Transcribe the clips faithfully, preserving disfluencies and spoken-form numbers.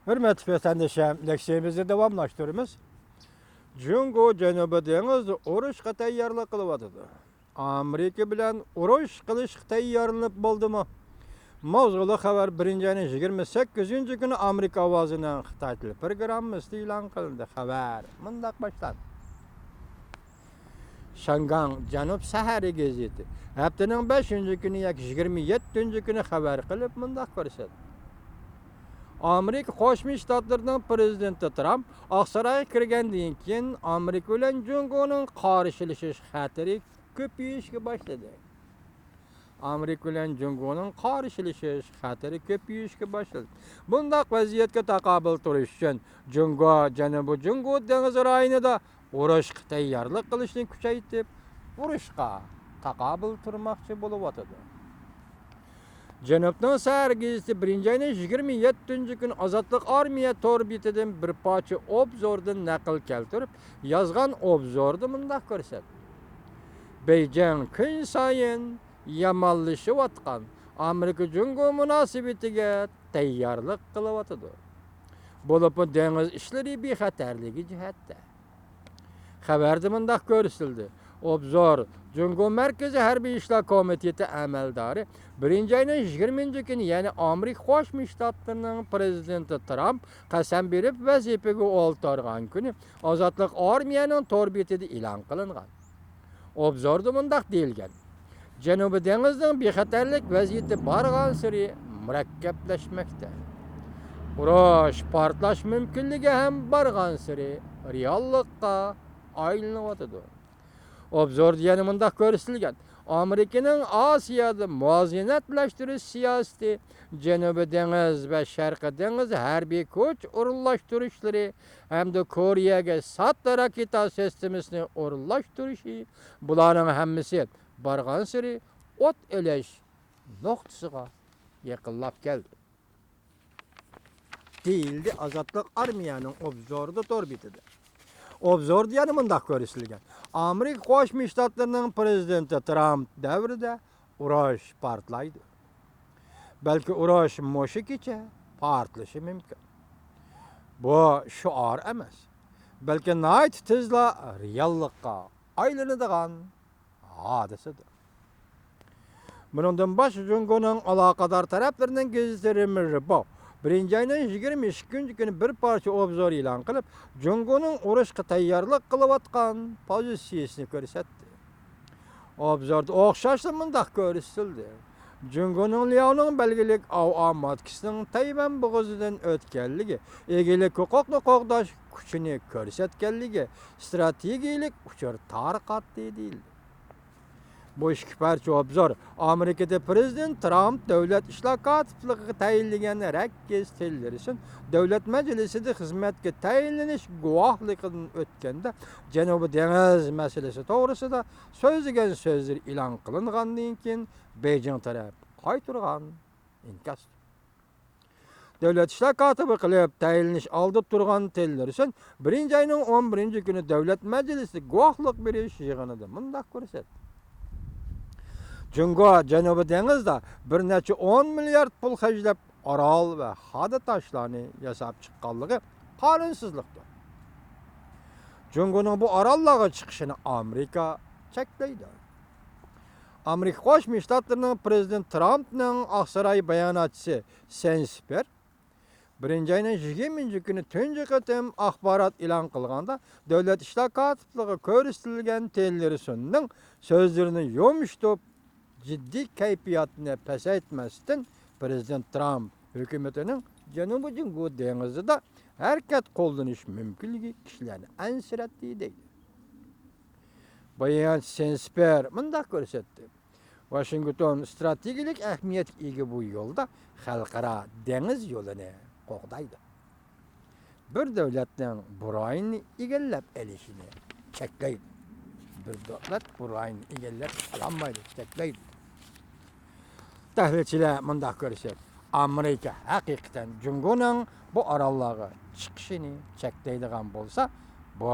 ھۆرمەتلىك ۋەتەندىشىم، لېكسىيەمىزنى داۋاملاشتۇرىمىز. جۇڭگو جەنۇبىي دېڭىزدا ئۇرۇشقا تەييارلىق قىلىۋاتىدۇ. ئامېرىكا بىلەن ئۇرۇش قىلىشقا تەييارلىنىپ بولدىمۇ؟ ماۋزۇلۇق خەۋەر بىرىنچى ئاينىڭ يىگىرمە سەككىزىنچى كۈنى ئامېرىكا ئاۋازىنىڭ خىتاي تېلېپروگراممىسىدا ئېلان قىلىندى. خەۋەر مۇنداق باشلاندى. شياڭگاڭ جەنۇب سەھەرى گېزىتى ھەپتىنىڭ بەشىنچى كۈنى ياكى يىگىرمە يەتتىنچى كۈنى خەۋەر قىلىپ مۇنداق كۆرسەتتى. ئامېرىكا قوشما شتاتلىرىنىڭ پىرېزىدېنتى ترامپ ئاقسارايغا كىرگەندىن كېيىن، ئامېرىكا بىلەن جۇڭگونىڭ قارشىلىشىش خەتىرى كۆپىيىشكە باشلىدى. ئامېرىكا بىلەن جۇڭگونىڭ قارشىلىشىش خەتىرى كۆپىيىشكە باشلىدى. بۇنداق ۋەزىيەتكە تاقابىل تۇرۇش ئۈچۈن، جۇڭگو جەنۇبىي جۇڭگو دېڭىزى رايونىدا ئۇرۇشقا تەييارلىق قىلىشنى كۈچەيتىپ، ئۇرۇشقا تاقابىل تۇرماقچى بولۇۋاتىدۇ. جەنۇبنىڭ سەھەر گېزىتى بىرىنچى ئاينىڭ يىگىرمە يەتتىنچى كۈنى ئازادلىق ئارمىيە تور بېتىدىن بىر پارچە ئوبزوردىن نەقىل كەلتۈرۈپ يازغان ئوبزوردا مۇنداق كۆرسەتتى: بېيجىڭ كۈنسايىن يامانلىشىۋاتقان ئامېرىكا جۇڭگو مۇناسىۋىتىگە تەييارلىق قىلىۋاتىدۇ. بولۇپمۇ دېڭىز ئىشلىرى بىخەتەرلىكى جەھەتتە. خەۋەردە مۇنداق كۆرسىتىلدى: ئوبزور، جۇڭگو مەركىزىي ھەربىي ئىشلار كومىتېتى ئەمەلدارى بىرىنچى ئاينىڭ يىگىرمە كۈنى، يەنى ئامېرىكا قوشما شتاتلىرىنىڭ پىرېزىدېنتى ترامپ قەسەم بېرىپ ۋەزىپىگە ئولتۇرغان كۈنى ئازادلىق ئارمىيەنىڭ تور بېتىدە ئېلان قىلىنغان. ئوبزوردا مۇنداق دېيىلگەن: جەنۇبىي دېڭىزنىڭ بىخەتەرلىك ۋەزىيىتى بارغانسېرى مۇرەككەپلەشمەكتە. ئۇرۇش پارتلاش مۇمكىنلىكى ھەم بارغانسېرى رېئاللىققا ئايلىنىۋاتىدۇ. ئوبزوردا يەنە مۇنداق كۆرسىتىلگەن: ئامېرىكىنىڭ ئاسىيادا مۇۋازىنەتلەشتۈرۈش سىياسىتى، جەنۇبىي دېڭىز ۋە شەرقىي دېڭىز ھەربىي كۈچ ئورۇنلاشتۇرۇشلىرى ھەمدە كورېيەگە سات راكېتا سىستېمىسىنى ئورۇنلاشتۇرۇشى، بۇلارنىڭ ھەممىسى بارغانسېرى ئوت ئېلىش نۇقتىسىغا يېقىنلاپ كەلدى، دېيىلدى ئازادلىق ئارمىيەنىڭ ئوبزوردا تور بېتىدە. ئوبزوردا يەنە مۇنداق كۆرسىتىلگەن: ئامېرىكا قوشما شتاتلىرىنىڭ پىرېزىدېنتى ترامپ دەۋرىدە ئۇرۇش پارتلايدۇ. بەلكى ئۇرۇش مۇشۇ كېچە پارتلىشى مۇمكىن. بۇ شوئار ئەمەس، بەلكى ناھايىتى تېزلا رېئاللىققا ئايلىنىدىغان ھادىسىدۇر. بۇنىڭدىن باشقا، جۇڭگونىڭ ئالاقىدار تەرەپلىرىنىڭ گېزىتى رېمىن رېپو بىرىنچى ئاينىڭ يىگىرمە ئىككىنچى كۈنى بىر پارچە ئوبزور ئېلان قىلىپ، جۇڭگونىڭ ئۇرۇشقا تەييارلىق قىلىۋاتقان پوزىتسىيىسىنى كۆرسەتتى. ئوبزوردا ئوخشاشلا مۇنداق كۆرسىتىلدى: جۇڭگونىڭ لياۋنىڭ بەلگىلىك ئاۋۇ ئاماتكىسىنىڭ تەيۋەن بوغۇزىدىن ئۆتكەنلىكى، ئىگىلىك ھوقۇقنى قوغداش كۈچىنى كۆرسەتكەنلىكى، ئىستراتېگىيىلىك ئۇچۇر تارقاتتى، دېيىلدى. بۇ ئىككى پارچە ئوبزور ئامېرىكىدا پىرېزىدېنت ترامپ دۆلەت ئىشلار كاتىپلىقىغا تەيىنلىگەن رەككىز تېللېرسون دۆلەت مەجلىسىدە خىزمەتكە تەيىنلىنىش گۇۋاھلىقىدىن ئۆتكەندە، جەنۇبىي دېڭىز مەسىلىسى توغرىسىدا سۆزلىگەن سۆزلىرى ئېلان قىلىنغاندىن كېيىن، بېيجىڭ تەرەپ قايتۇرغان ئىنكاس. دۆلەت ئىشلار كاتىپى قىلىپ تەيىنلىنىش ئالدىدا تۇرغان تېللېرسون بىرىنچى ئاينىڭ ئون بىرىنچى كۈنى دۆلەت مەجلىسىدە گۇۋاھلىق بېرىش يىغىنىدا مۇنداق كۆرسەتتى: جۇڭگو جەنۇبىي دېڭىزدا بىر نەچچە ئون مىليارد پۇل خەجلەپ، ئارال ۋە خادا تاشلارنى ياساپ چىققانلىقى قانۇنسىزلىقتۇر. جۇڭگونىڭ بۇ ئاراللارغا چىقىشىنى ئامېرىكا چەكلەيدۇ. ئامېرىكا قوشما شتاتلىرىنىڭ پىرېزىدېنت ترامپنىڭ ئاقساراي باياناتچىسى سېنسپېر بىرىنچى ئاينىڭ يىگىرمىنچى كۈنى تۇنجى قېتىم ئاخبارات ئېلان قىلغاندا، دۆلەت ئىشلار كاتىپلىقىغا كۆرسىتىلگەن تېللېرسوننىڭ سۆزلىرىنى يۇمشىتىپ، جىددىي كەيپىياتنى پەسەيتمەستىن، پىرېزىدېنت ترامپ ھۆكۈمىتىنىڭ جەنۇبىي جۇڭگو دېڭىزىدا ھەرىكەت قوللىنىش مۇمكىنلىكى كىشىلەرنى ئەنسىرەتتى، دەيدۇ. باياناتچى سېنسپېر مۇنداق كۆرسەتتى: ۋاشىنگتون ئىستراتېگىيەلىك ئەھمىيەتكە ئىگە بۇ يولدا خەلقئارا دېڭىز يولىنى قوغدايدۇ. بىر دۆلەتنىڭ بۇ رايوننى ئىگىلەپ ئېلىشىنى چەكلەيدۇ. بىر دۆلەت بۇ رايوننى ئىگىلەپ ئالالمايدۇ، چەكلەيدۇ. تەھلىلچىلەر مۇنداق كۆرسەت، ئامېرىكا ھەقىقەتەن جۇڭگونىڭ بۇ ئاراللارغا چىقىشىنى چەكلەيدىغان بولسا، بۇ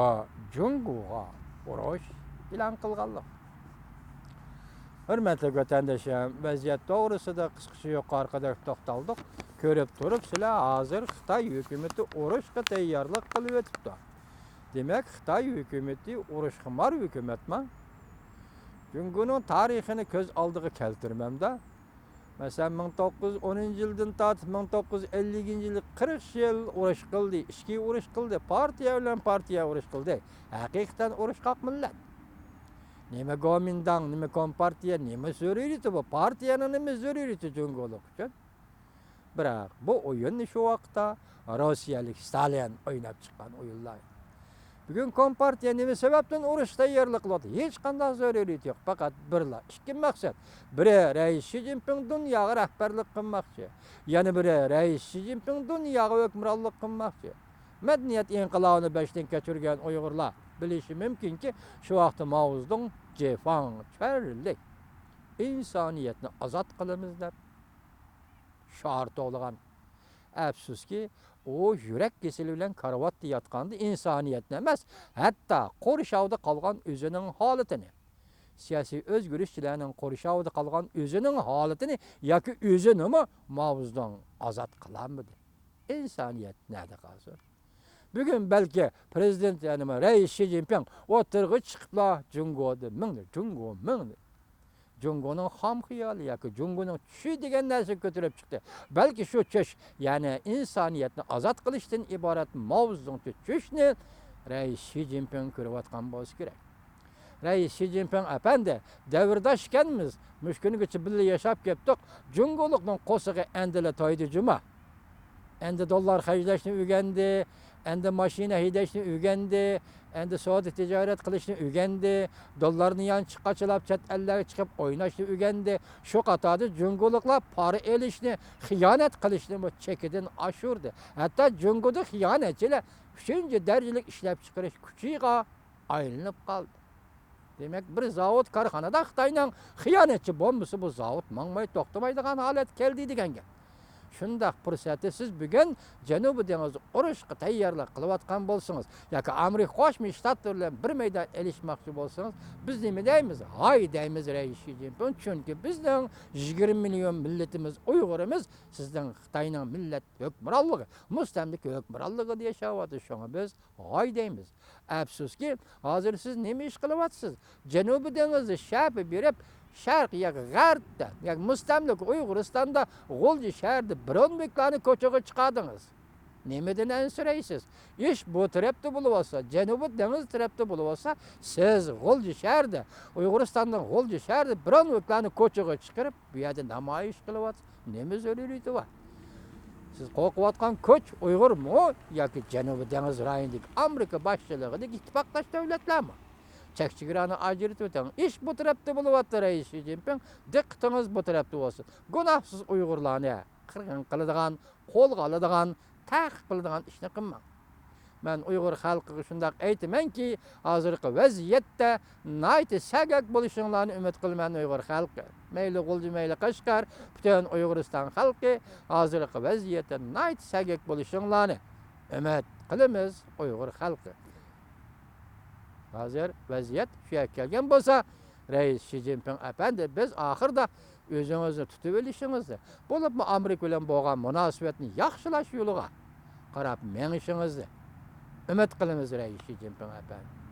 جۇڭگوغا ئۇرۇش ئېلان قىلغانلىق. ھۆرمەتلىك ۋەتەندىشىم، ۋەزىيەت توغرىسىدا قىسقىچە يۇقىرىقىدەك توختالدۇق. كۆرۈپ تۇرۇپسىلەر، ھازىر خىتاي ھۆكۈمىتى ئۇرۇشقا تەييارلىق قىلىۋېتىپتۇ. دېمەك، خىتاي ھۆكۈمىتى ئۇرۇشخۇمار ھۆكۈمەتما؟ جۇڭگونىڭ تارىخىنى كۆز ئالدىغا كەلتۈرمەمدە، مەسىلەن، مىڭ توققۇز يۈز ئونىنچى يىلدىن تارتىپ مىڭ توققۇز يۈز ئەللىكىنچى يىلى قىرىق يىل ئۇرۇش قىلدى، ئىچكى ئۇرۇش قىلدى، پارتىيە بىلەن پارتىيە ئۇرۇش قىلدى. ھەقىقەتەن ئۇرۇشقاق مىللەت. نېمە گومىنداڭ، نېمە كومپارتىيە، نېمە زۆرۈرىيىتى بۇ؟ پارتىيەنىڭ نېمە زۆرۈرىيىتى جۇڭگولۇق ئۈچۈن؟ بىراق، بۇ ئويۇننى شۇ ۋاقىتتا روسىيەلىك ستالىن ئويناپ چىققان ئويۇنلار. بۈگۈن كومپارتىيە نېمە سەۋەبتىن ئۇرۇش تەييارلىق قىلىۋاتىدۇ؟ ھېچقانداق زۆرۈرىيىتى يوق. پەقەت بىرلا ئىككى مەقسەت. بىرى، رەئىس شى جىنپىڭ دۇنياغا رەھبەرلىك قىلماقچى. يەنە بىرى، رەئىس شى جىنپىڭ دۇنياغا ھۆكۈمرانلىق قىلماقچى. مەدەنىيەت ئىنقىلابىنى بەشتىن كەچۈرگەن ئۇيغۇرلار بىلىشى مۇمكىنكى، شۇ ۋاقىتتا ماۋزېدۇڭ جېفاڭ چۈەنلى ئىنسانىيەتنى ئازاد قىلىمىز دەپ شوئار توۋلىغان. ئەپسۇسكى، ئۇ يۈرەك كېسىلى بىلەن كارىۋاتتا ياتقاندا ئىنسانىيەتنى ئەمەس، ھەتتا قورشاۋدا قالغان ئۆزىنىڭ ھالىتىنى، سىياسىي ئۆزگىرىشچىلەرنىڭ قورشاۋىدا قالغان ئۆزىنىڭ ھالىتىنى ياكى ئۆزىنىمۇ ماۋزېدۇڭ ئازاد قىلالمىدى. ئىنسانىيەت نەدە قالسۇن؟ بۈگۈن بەلكى پرېزىدېنت، يەنى رەئىس شى جىنپىڭ ئوتتۇرىغا چىقىپلا، جۇڭگودا مىڭدى، جۇڭگو مىڭدى. جۇڭگونىڭ خام خىيالى ياكى جۇڭگونىڭ چۈشى دېگەن نەرسە كۆتۈرۈپ چىقتى. بەلكى شۇ چۈش، يەنى ئىنسانىيەتنى ئازاد قىلىشتىن ئىبارەت ماۋزېدۇڭچە چۈشنى رەئىس شى جىنپىڭ كۆرۈۋاتقان بولسا كېرەك. رەئىس شى جىنپىڭ ئەپەندى، دەۋرداش ئىكەنمىز، مۇشۇ كۈنگىچە بىللە ياشاپ كەپتۇق، جۇڭگولۇقنىڭ قورسىقى ئەندىلا تويدى جۇما. ئەندى دوللار خەجلەشنى ئۆگەندى، ئەندى ماشىنا ھەيدەشنى ئۆگەندى، ئەندى سودا تىجارەت قىلىشنى ئۆگەندى، دوللارنى يانچۇققا چىلاپ چەت ئەللەرگە چىقىپ ئويناشنى ئۆگەندى. شۇ قاتاردا جۇڭگولۇقلار پارا ئېلىشنى، خىيانەت قىلىشنىمۇ چېكىدىن ئاشۇردى. ھەتتا جۇڭگودا خىيانەتچىلەر ئۈچىنچى دەرىجىلىك ئىشلەپچىقىرىش كۈچىگە ئايلىنىپ قالدى. دېمەك، بىر زاۋۇت، كارخانىدا خىتاينىڭ خىيانەتچى بولمىسا، بۇ زاۋۇت ماڭماي توختىمايدىغان ھالەت كەلدى دېگەن گەپ. شۇنداق پۇرسەتتە سىز بۈگۈن جەنۇبىي دېڭىز ئۇرۇشقا تەييارلىق قىلىۋاتقان بولسىڭىز ياكى ئامېرىكا قوشما شتاتلىرى بىلەن بىر مەيدان ئېلىشماقچى بولسىڭىز، بىز نېمە دەيمىز؟ ھاي دەيمىز رەئىس شى جىنپىڭ، چۈنكى بىزنىڭ يىگىرمە مىليون مىللىتىمىز ئۇيغۇرىمىز سىزنىڭ خىتاينىڭ مىللەت ھۆكۈمرانلىقى، مۇستەملىكە ھۆكۈمرانلىقىدا ياشاۋاتىدۇ، شۇڭا بىز ھاي دەيمىز. ئەپسۇسكى، ھازىر سىز نېمە ئىش قىلىۋاتىسىز؟ جەنۇبىي دېڭىزدا شەپە بېرىپ، شەرق ياكى غەربتە، ياكى مۇستەملىكە ئۇيغۇرىستاندا غۇلجا شەھىرىدە برونېۋىكلارنى كوچىغا چىقاردىڭىز. نېمىدىن ئەنسىرەيسىز؟ ئىش بۇ تەرەپتە بولۇۋاتسا، جەنۇبىي دېڭىز تەرەپتە بولۇۋاتسا، سىز غۇلجا شەھىرىدە، ئۇيغۇرىستاننىڭ غۇلجا شەھىرىدە برونېۋىكلارنى كوچىغا چىقىرىپ، بۇ يەردە نامايىش قىلىۋاتىسىز. نېمە زۆرۈرىيىتى بار؟ سىز قورقۇۋاتقان كۈچ ئۇيغۇرمۇ ياكى جەنۇبىي دېڭىز رايونىدىكى ئامېرىكا باشچىلىقىدىكى ئىتتىپاقداش دۆلەتلەرمۇ؟ چەك چېگرانى ئاجرىتىۋېتىڭ. ئىش بۇ تەرەپتە بولۇۋاتىدۇ، رەئىس شى جىنپىڭ. دىققىتىڭىز بۇ تەرەپتە بولسۇن. گۇناھسىز ئۇيغۇرلارنى قىرغىن قىلىدىغان، قولغا ئالىدىغان، تەقىب قىلىدىغان ئىشنى قىلماڭ. مەن ئۇيغۇر خەلقىگە شۇنداق ئېيتىمەنكى، ھازىرقى ۋەزىيەتتە ناھايىتى سەگەك بولۇشۇڭلارنى ئۈمىد قىلىمەن، ئۇيغۇر خەلقى. مەيلى غۇلجا، مەيلى قەشقەر، پۈتۈن ئۇيغۇرىستان خەلقى ھازىرقى ۋەزىيەتتە ناھايىتى سەگەك بولۇشۇڭلارنى ئۈمىد قىلىمىز، ئۇيغۇر خەلقى. ھازىر ۋەزىيەت شۇ يەرگە كەلگەن بولسا، رەئىس شى جىنپىڭ ئەپەندى، بىز ئاخىرىدا ئۆزىڭىزنى تۇتۇۋېلىشىڭىزنى، بولۇپمۇ ئامېرىكا بىلەن بولغان مۇناسىۋەتنى ياخشىلاش يولىغا قاراپ مېڭىشىڭىزنى ئۈمىد قىلىمىز، رەئىس شى جىنپىڭ ئەپەندى.